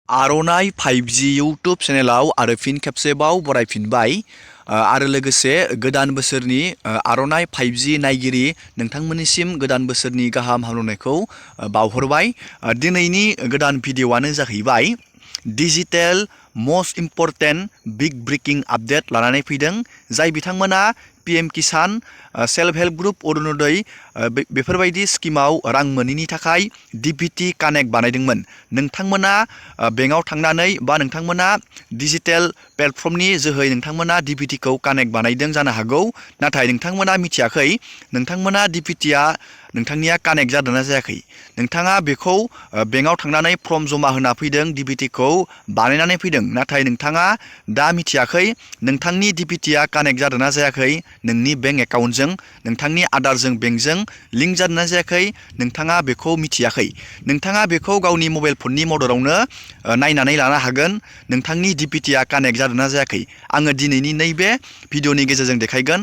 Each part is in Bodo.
आर'नाइ 5G इउटुब चेनेलाव आरो फिन खेबसेबाव बरायफिनबाय आरो लोगोसे गोदान बोसोरनि आर'नाइ 5G नायगिरि नोंथांमोननिसिम गोदान बोसोरनि गाहाम हामलायनायखौ बावहरबाय। दिनैनि गोदान भिडिअ'आनो जाहैबाय digital must important big breaking update लानानै फैदों। जाय बिथांमोना PM किसान सेल्फ हेल्प ग्रुप अरुणोदय बेफोरबायदि स्किमाव रां मोनैनि थाखाय DBT कानेक्ट बानायदोंमोन। नोंथांमोना बेंकआव थांनानै बा नोंथांमोना डिजिटेल प्लेटफर्मनि जोहै नोंथांमोना DBT खौ कानेक्ट बानायदों जानो हागौ, नाथाय नोंथांमोना मिथियाखै नोंथांमोना DBT आ नोंथांनिया कानेक्ट जादोंना जायाखै। नोंथाङा बेखौ बेंकआव थांनानै फर्म जमा होना फैदों, DBT खौ बानायनानै फैदों, नाथाय नोंथाङा दा मिथियाखै नोंथांनि DBT आ कानेक्ट जादोंना जायाखै नोंनि बेंक एकाउन्टजों, नोंथांनि आधारजों बेंकजों लिंक जादोंना जायाखै नोंथाङा बेखौ मिथियाखै। नोंथाङा बेखौ गावनि मबाइल फननि मददावनो नायनानै लानो हागोन नोंथांनि DBT आ कानेक्ट जादोंना जायाखै। आङो दिनैनि नैबे भिडिअ'नि गेजेरजों देखायगोन।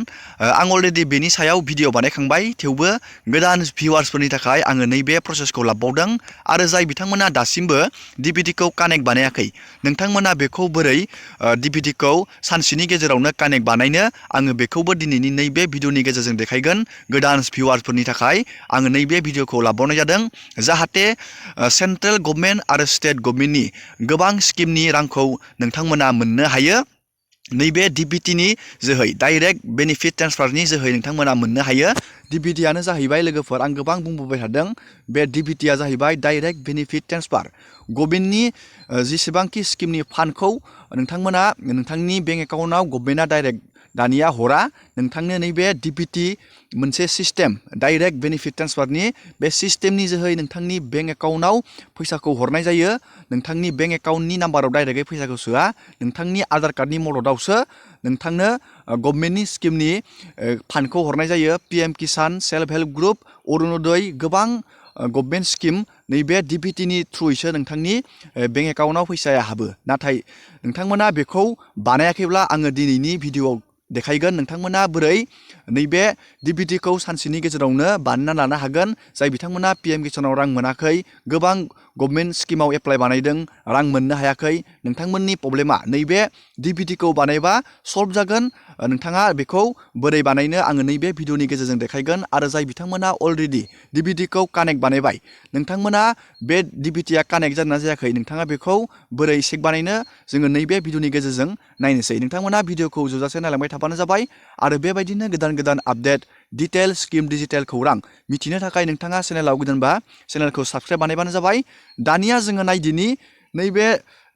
आं अलरेडि बेनि सायाव भिडिअ' बानायखांबाय, थेवबो गोदान भिउवार्सफोरनि थाखाय आङो नैबे प्रसेसखौ लाबावदों। आरो जाय बिथांमोना दासिमबो DBT खौ कानेक्ट बानायाखै नोंथांमोना बेखौ बोरै DBT खौ सानसेनि गेजेरावनो कानेक्ट बानायनो आङो बेखौबो दिनैनि नैबे भिडिअ'नि गेजेरजों देखायगोन। गोदान भिउवार्सफोरनि थाखाय आङो नैबे भिडिअ'खौ लाबावनाय जादों जाहाथे सेन्ट्रेल गभर्नमेन्ट आरो स्टेट गभर्नमेन्टनि गोबां स्किमनि रांखौ नोंथांमोना मोननो हायो। नैबे DBT नि जोहै डाइरेक्ट बेनिफिट ट्रेन्सफारनि जोहै नोंथांमोना मोननो हायो। DBT आनो जाहैबाय लोगोफोर, आं गोबां बुंबोबाय थादों, बे DBT आ जाहैबाय डाइरेक्ट बेनिफिट ट्रेन्सफार। गभर्नमेन्टनि जेसेबांखि स्किमनि फान्डखौ नोंथांमोना नोंथांनि बेंक एकाउन्टआव गभर्नमेन्टआ डाइरेक्ट दानिया हरा, नोंथांनो नैबे DBT मोनसे सिस्टेम डाइरेक्ट बेनिफिट ट्रेन्सफारनि बे सिस्टेमनि जोहै नोंथांनि बेंक एकाउन्टआव फैसाखौ हरनाय जायो। नोंथांनि बेंक एकाउन्टनि नाम्बाराव डाइरेक्टयै फैसाखौ सोआ, नोंथांनि आधार कार्डनि मददावसो नोंथांनो गभर्नमेन्टनि स्किमनि फान्डखौ हरनाय जायो। PM किसान सेल्फ हेल्प ग्रुप अरुणोदय गोबां गभर्नमेन्ट स्किम नैबे DBT नि थ्रुयैसो नोंथांनि बेंक एकाउन्टआव फैसाया हाबो। नाथाय नोंथांमोना बेखौ बानायाखैब्ला आङो दिनैनि भिडिअ'आव देखायगोन नोंथांमोना बोरै नैबे DBT खौ सानसेनि गेजेरावनो बानायना लानो हागोन। जाय बिथांमोना PM किसानाव रां मोनाखै, गोबां गभर्नमेन्ट स्किमाव एप्लाइ बानायदों, रां मोननो हायाखै, नोंथांमोननि प्रब्लेमा नैबे DBT खौ बानायबा सल्भ जागोन। नोंथाङा बेखौ बोरै बानायनो आङो नैबे भिडिअ'नि गेजेरजों देखायगोन। आरो जाय बिथांमोना अलरेडि DBT खौ कानेक्ट बानायबाय नोंथांमोना बे DBT आ कानेक्ट जादोंना जायाखै नोंथाङा बेखौ बोरै चेक बानायनो जोङो नैबे भिडिअ'नि गेजेरजों नायनोसै। नोंथांमोना भिडिअ'खौ जोबजासे नायलांबाय थाबानो जाबाय। आरो बेबायदिनो गोदान गोदान आपडेट डिटेल स्किम डिजिटेल खौरां मिथिनो थाखाय नोंथाङा चेनेलाव गोदानबा चेनेलखौ साबस्क्राइब बानायबानो जाबाय। दानिया जोङो नायदिनि नैबे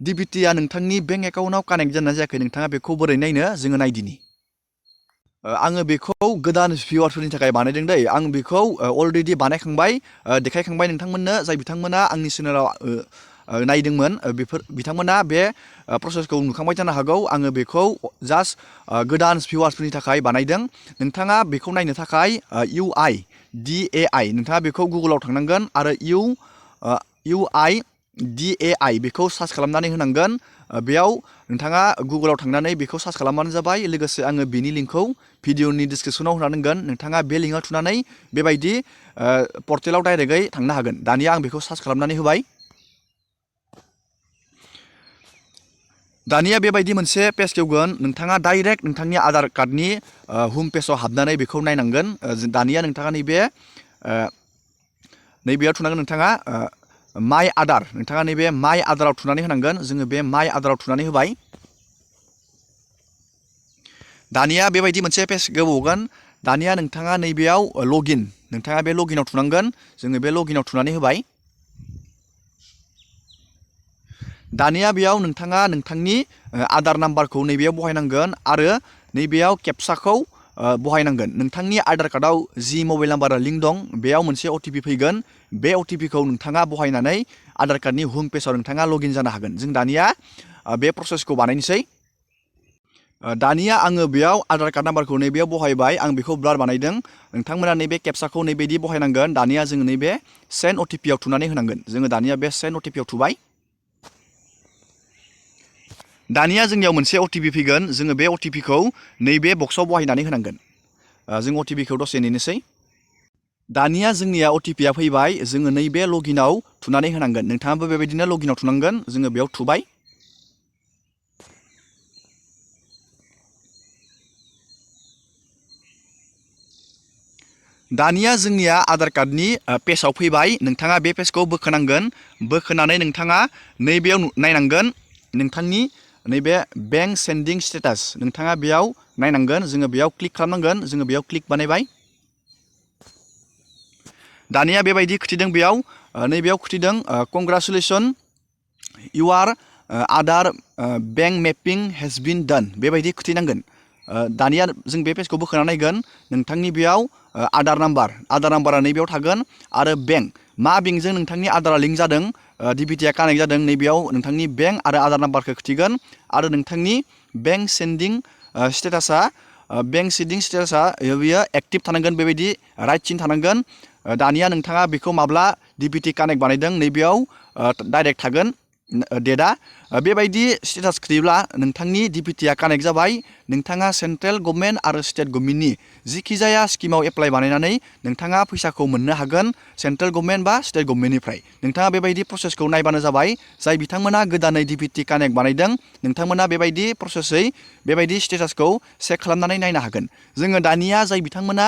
DBT आ नोंथांनि बेंक एकाउन्टआव कानेक्ट जादोंना जायाखै नोंथाङा बेखौ बोरै नायनो जोङो नायदिनि। आङो बेखौ गोदान भिउवार्सफोरनि थाखाय बानायदों दै, आं बेखौ अलरेडि बानायखांबाय, देखायखांबाय नोंथांमोननो। जाय बिथांमोना आंनि चेनेलाव नायदोंमोन बेफोर बिथांमोना बे प्रसेसखौ नुखांबाय जानो हागौ। आङो बेखौ जास्ट गोदान भिउवार्सफोरनि थाखाय बानायदों। नोंथाङा बेखौ नायनो थाखाय UIDAI नोंथाङा बेखौ गुगोलाव थांनांगोन आरो UIDAI बेखौ सार्च खालामनानै होनांगोन। बेयाव नोंथाङा गुगोलाव थांनानै बेखौ सार्च खालामबानो जाबाय। लोगोसे आङो बेनि लिंकखौ भिडिअ'नि डिसक्रिपसनाव होना दोनगोन। नोंथाङा बे लिंकआव थुनानै बेबायदि पर्टेलाव डाइरेक्टयै थांनो हागोन। दानिया आं बेखौ सार्च खालामनानै होबाय। दानिया बेबायदि मोनसे पेज खेवगोन, नोंथाङा डाइरेक्ट नोंथांनि आधार कार्डनि हम पेजाव हाबनानै बेखौ नायनांगोन। दानिया नोंथाङा नैबेयाव थुनांगोन, नोंथाङा माइ आधार, नोंथाङा नैबे माइ आधाराव थुनानै होनांगोन। जोङो बे माइ आधाराव थुनानै होबाय। दानिया बेबायदि मोनसे पेज होबावगोन। दानिया नोंथाङा नैबेयाव लगइन, नोंथाङा बे लगइनाव थुनांगोन। जोङो बे लगइनाव थुनानै होबाय। दानिया बेयाव नोंथाङा नोंथांनि आधार नाम्बारखौ नैबेयाव बहायनांगोन आरो नैबेयाव केपसाखौ बहायनांगोन। नोंथांनि आधार कार्डआव जि मबाइल नाम्बारा लिंक दं बेयाव मोनसे OTP फैगोन। बे OTP खौ नोंथाङा बहायनानै आधार कार्डनि हम पेजाव नोंथाङा लगइन जानो हागोन। जों दानिया बे प्रसेसखौ बानायनोसै। दानिया आङो बेयाव आधार कार्ड नाम्बारखौ नैबेयाव बहायबाय, आं बेखौ ब्लार बानायदों। नोंथांमोना नैबे केपसाखौ नैबायदि बहायनांगोन। दानिया जोङो नैबे सेन्ड OTP आव थुनानै होनांगोन। जोङो दानिया बे सेन्ड OTP आव थुबाय। दानिया जोंनियाव मोनसे OTP फैगोन। जोङो बे OTP खौ नैबे बक्सआव बहायनानै होनांगोन। जों OTP खौ दसे नेनोसै। दानिया जोंनिया OTP आ फैबाय जोङो नैबे लगिनाव थुनानै होनांगोन नोंथाङाबो बेबायदिनो लगिनाव थुनांगोन जोङो बेयाव थुबाय दानिया जोंनिया आधार कार्डनि पेजआव फैबाय नोंथाङा बे पेजखौ बोखोनांगोन बोखोनानै नोंथाङा नैबेयाव नायनांगोन नोंथांनि नैबे बेंक सेन्डिं स्टेटास नोंथाङा बेयाव नायनांगोन जोङो बेयाव क्लिक खालामनांगोन जोङो बेयाव क्लिक बानायबाय दानिया बेबायदि खिथिदों बेयाव नैबेयाव खिथिदों congratulation your Aadhaar bank mapping has been done बेबायदि खिथिनांगोन दानिया जों बे पेजखौ बोखाना नायगोन नोंथांनि बेयाव आधार नाम्बारा नैबेयाव थागोन आरो बेंक मा बेंकजों नोंथांनि आधारा लिंक जादों DBT आ कानेक्ट जादों नैबेयाव नोंथांनि बेंक आरो आधार नाम्बारखौ खिथिगोन आरो नोंथांनि बेंक सेन्डिं स्टेटासा बेयो एक्टिभ थानांगोन बेबायदि राइट सिन थानांगोन दानिया नोंथाङा बेखौ माब्ला DBT कानेक्ट बानायदों नैबेयाव डाइरेक्ट थागोन डेटआ बेबायदि स्टेटास खिथियोब्ला नोंथांनि DBT आ कानेक्ट जाबाय नोंथाङा सेन्ट्रेल गभर्नमेन्ट आरो स्टेट गभर्नमेन्टनि जिखिजाया स्किमाव एप्लाइ बानायनानै नोंथाङा फैसाखौ मोननो हागोन सेन्ट्रेल गभर्नमेन्ट बा स्टेट गभर्नमेन्टनिफ्राय नोंथाङा बेबायदि प्रसेसखौ नायबानो जाबाय जाय बिथांमोना गोदानै DBT कानेक्ट बानायदों नोंथांमोना बेबायदि प्रसेसै बेबायदि स्टेटासखौ चेक खालामनानै नायनो हागोन जोङो दानिया जाय बिथांमोना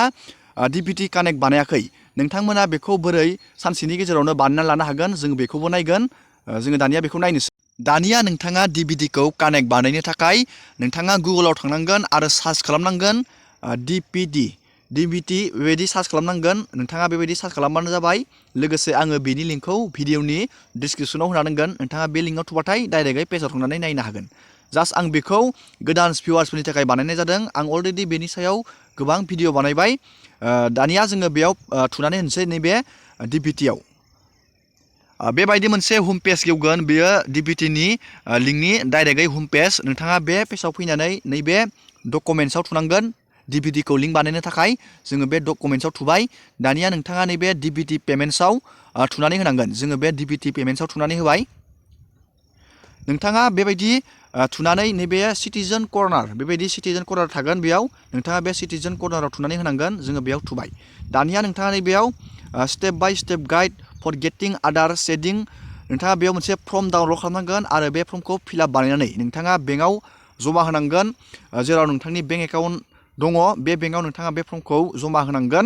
DBT कानेक्ट बानायाखै नोंथांमोना बेखौ बोरै सानसेनि गेजेरावनो बानायना लानो हागोन जों बेखौबो नायगोन जोङो दानिया बेखौ नायनोसै दानिया नोंथाङा DBT खौ कानेक्ट बानायनो थाखाय नोंथाङा गुगोलाव थांनांगोन आरो सार्च खालामनांगोन DBT बेबायदि सार्च खालामनांगोन नोंथाङा बेबायदि सार्च खालामबानो जाबाय लोगोसे आङो बेनि लिंकखौ भिडिअनि डिसक्रिपसनाव होना दोनगोन नोंथाङा बे लिंकआव थुबाथाय डाइरेक्टयै पेजाव थांनानै नायनो हागोन जास्ट आं बेखौ गोदान भिउवार्सफोरनि थाखाय बानायनाय जादों आं अलरेडि बेनि सायाव गोबां भिडिअ बानायबाय दानिया जोङो बेयाव थुनानै होनोसै नैबे DBT आव बेबायदि मोनसे हम पेज गेवगोन बेयो DBT नि लिंकनि डाइरेक्टयै हम पेज नोंथाङा बे पेजाव फैनानै नैबे डकुमेन्ट्सआव थुनांगोन DBT खौ लिंक बानायनो थाखाय जोङो बे डकुमेन्ट्सआव थुबाय दानिया नोंथाङा नैबे DBT पेमेन्ट्सआव थुनानै होनांगोन जोङो बे DBT पेमेन्ट्सआव थुनानै होबाय नोंथाङा बेबायदि थुनानै नैबे सिटिजेन कर्नार बेबायदि सिटिजेन कर्नार थागोन बेयाव नोंथाङा बे सिटिजेन कर्नाराव थुनानै होनांगोन जोङो बेयाव थुबाय दानिया नोंथाङा नैबेयाव step by step guide for getting Aadhaar seeding नोंथाङा बेयाव मोनसे फर्म डाउनलड खालामनांगोन आरो बे फर्मखौ फिलआप बानायनानै नोंथाङा बेंकआव जमा होनांगोन जेराव नोंथांनि बेंक एकाउन्ट दङ बे बेंकआव नोंथाङा बे फर्मखौ जमा होनांगोन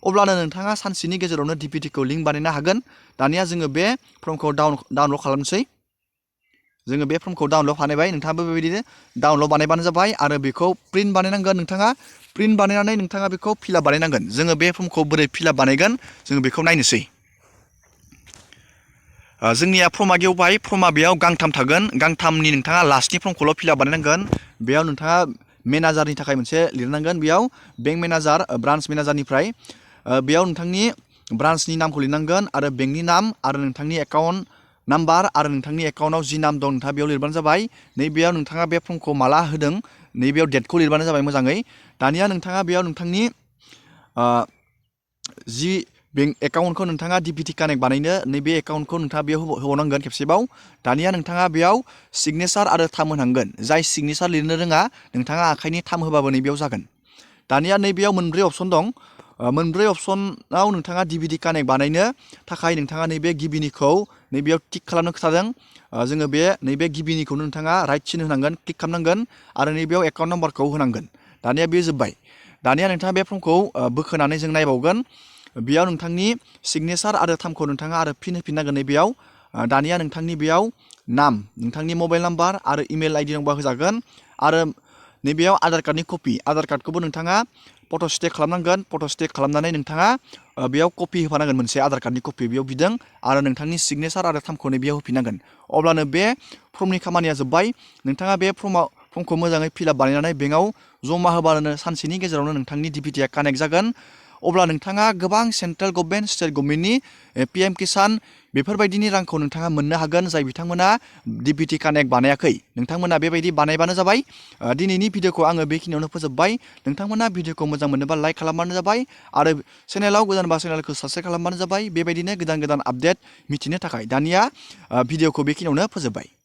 अब्लानो नोंथाङा सानसेनि गेजेरावनो DBT खौ लिंक बानायनो हागोन दानिया जोङो बे फर्मखौ डाउनलड खालामनोसै जोङो बे फर्मखौ डाउनलड बानायबाय नोंथाङाबो बेबायदिनो डाउनलड बानायबानो जाबाय आरो बेखौ प्रिन्ट बानायनांगोन नोंथाङा प्रिन्ट बानायनानै नोंथाङा बेखौ फिलआप बानायनांगोन जोङो बे फर्मखौ बोरै फिलआप बानायगोन जोङो बेखौ नायनोसै जोंनिया फर्मा गेवबाय फर्मा बेयाव गांथाम थागोन गांथामनि नोंथाङा लास्टनि फर्मखौल' फिलआप बानायनांगोन बेयाव नोंथाङा मेनेजारनि थाखाय मोनसे लिरनांगोन बेयाव बेंक मेनेजार ब्रान्च मेनेजारनिफ्राय बेयाव नोंथांनि ब्रान्चनि नामखौ लिरनांगोन आरो बेंकनि नाम आरो नोंथांनि एकाउन्ट नाम्बार आरो नोंथांनि एकाउन्टआव जि नाम दं नोंथाङा बेयाव लिरबानो जाबाय नैबेयाव नोंथाङा बे फर्मखौ माला होदों नैबेयाव डेटखौ लिरबानो जाबाय मोजाङै दानिया नोंथाङा बेयाव नोंथांनि जि बेंक एकाउन्टखौ नोंथाङा DBT कानेक्ट बानायनो नैबे एकाउन्टखौ नोंथाङा बेयाव होबावनांगोन खेबसेबाव दानिया नोंथाङा बेयाव सिगनेचार आरो थाम होनांगोन जाय सिगनेचार लिरनो रोङा नोंथाङा आखाइनि थाम होबाबो नैबेयाव जागोन दानिया नैबेयाव मोनब्रै अपसन दं मोनब्रै अपसनाव नोंथाङा DBT कानेक्ट बानायनो थाखाय नोंथाङा नैबे गिबिनिखौ नैबेयाव टिक खालामनो खोथादों जोङो बे नैबे गिबिनिखौनो नोंथाङा राइट सिन होनांगोन क्लिक खालामनांगोन आरो नैबेयाव एकाउन्ट नाम्बारखौ होनांगोन दानिया बे जोब्बाय दानिया नोंथाङा बे फर्मखौ बोखोनानै जों नायबावगोन बेयाव नोंथांनि सिगनेचार आरो थामखौ नोंथाङा आरो फिन होफिननांगोन नैबेयाव दानिया नोंथांनि बेयाव नाम नोंथांनि मबाइल नाम्बार आरो इमेल आइडि नंबा होजागोन आरो नैबेयाव आधार कार्डनि कपि आधार कार्डखौबो नोंथाङा फट' स्टेट खालामनांगोन फट' स्टेट खालामनानै नोंथाङा बेयाव कपि होफानांगोन मोनसे आधार कार्डनि कपि बेयाव बिदों आरो नोंथांनि सिगनेचार आरो थामखौ बेयाव होफिननांगोन अब्लानो बे फर्मनि खामानिया जोब्बाय नोंथाङा बे फर्मखौ मोजाङै फिलआप बानायनानै बेंकआव जमा होबानो सानसेनि गेजेरावनो नोंथांनि DBT आ कानेक्ट जागोन अब्ला नोंथाङा गोबां सेन्ट्रेल गभर्नमेन्ट स्टेट गभर्नमेन्टनि PM किसान बेफोरबायदिनि रांखौ नोंथाङा मोननो हागोन जाय बिथांमोना DBT कानेक्ट बानायाखै नोंथांमोना बेबायदि बानायबानो जाबाय दिनैनि भिडिअखौ आङो बेखिनियावनो फोजोबबाय नोंथांमोना भिडिअखौ मोजां मोनोबा लाइक खालामबानो जाबाय आरो चेनेलाव गोदानबा चेनेलखौ साबस्क्राइब खालामबानो जाबाय बेबायदिनो गोदान गोदान आपडेट मिथिनो थाखाय दानिया भिडिअखौ बेखिनियावनो फोजोबबाय